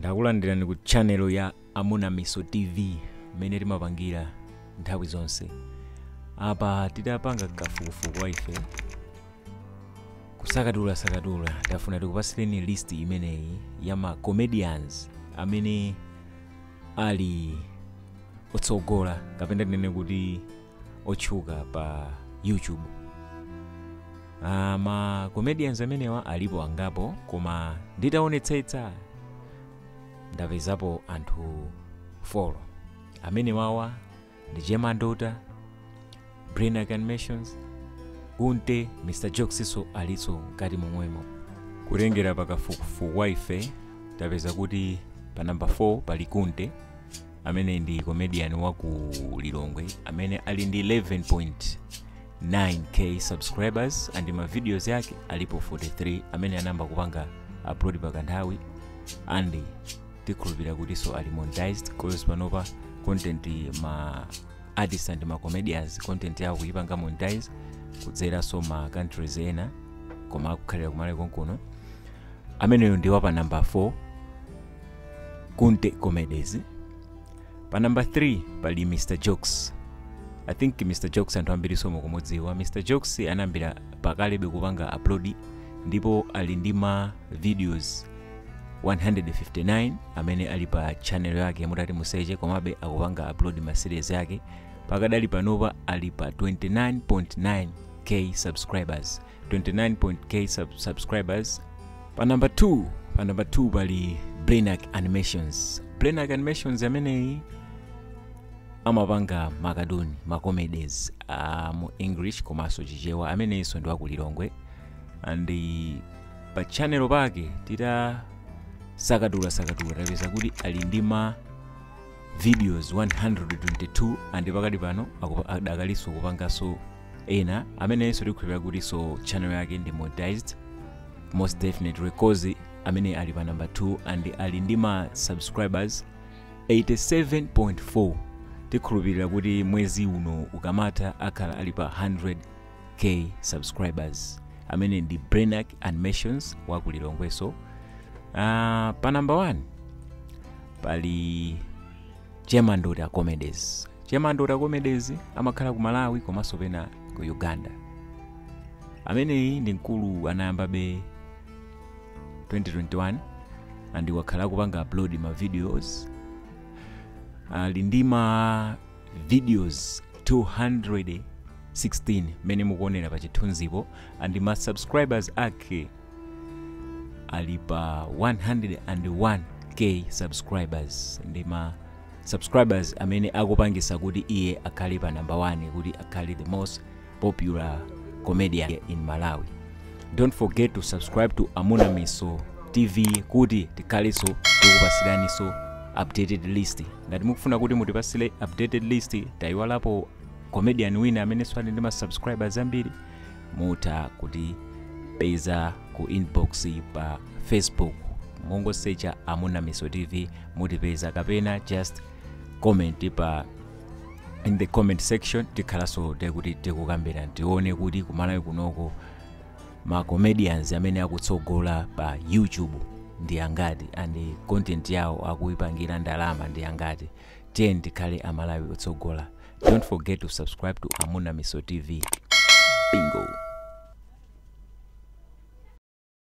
Ndakulandirani ku channel ya Amuna Miso TV mmene timapangira nthawi zonse. Apa titapanga kafukufuku wa ife kusakatula sakatula, tafuna tikupasireni list imeneyi ya ma comedians amene ali otsogola kapena tinene kuti otchuka pa YouTube. Ma comedians amenewa alipo angapo, koma nditaonetsetsa ndapezapo anthu 4 amene wawa ndi Chemandota, Brain Animations, Kunte, Mr Jokesiso aliso mkati momwemo. Kutengera pakafukufuku wa ife tapeza kuti pa namba 4 pali Kunte amene ndi comedian wa ku Lilongwe amene ali ndi 11.9k subscribers and ma videos yake alipo 43 amene anamba kupanga upload pakanthawi, and tikhulupirira kutinso ali monetized cause panopa content ma artists and ma comedians content yawo kuipanga monetize kudzeranso ma countries ena koma akukhalira kumalawi konkuno. Ameneyo ndi wapa number 4, Kunte Comedies. Pa number 3 pali Mr Jokes. I think Mr Jokes anthu ambiri mukumudziwa. Mr Jokes anayambira pakalebe kupanga upload ndipo ali ndi ma videos 159 amene ali pa channel yake mutati museche, komabe akupanga upload ma series yake. Pakadali panopa ali pa 29.9k subscribers, 29.k subscribers. Pa number 2, pa number 2 pali Brainac Animations. Brainac Animations ameneyi amapanga makaduni, ma comedies mu English komanso Chichewa. Ameneyinso ndi waku Lilongwe and pa channel pake tita sakatula sakatula tapeza kuti ali ndi ma videos 122 and pakati pano adakalinso kupanganso ena. Amenenso tikukhulupirira kuti so channel yake ndi monetized most definitely cause amene ali pa number 2 and ali ndi ma subscribers 87.4. Tikhulupirira kuti mwezi uno ukamatha akhala ali pa 100k subscribers. Amene ndi Brainac Animations wa ku Lilongweso. Pa number 1 pali Chemandota Comedies. Chemandota Comedies amakhala ku Malawi komanso pena ku Uganda. Ameneyi ndi mkulu anayambabe 2021 and wakhala kupanga upload ma videos. Ali ndi ma videos 216 mene mukuonera pa chithunzipo and ma subscribers ake ali pa 101k subscribers. Ndi ma subscribers amene akupangisa kuti iye akhale pa number 1, kuti akhale the most popular comedian in Malawi. Don't forget to subscribe to Amuna Miso TV kuti tikhalenso tikupasiraniso updated list. Ngati mukufuna kuti mutipasire updated list, tayiwalapo comedian wina amenenso ali ndi ma subscribers ambiri, mutha kutipeza ku inbox pa Facebook, mungosecha Amuna Miso TV mutipeza, kapena just comment pa in the comment section. Tikhalanso tikuti tikukambira tione kuti kumalawi kunoko ma comedians amene akutsogola pa YouTube ndi angati and content yawo akuipangira ndalama ndi angati. Tiye tikhale amalawi otsogola. Don't forget to subscribe to Amuna Miso TV. Bingo.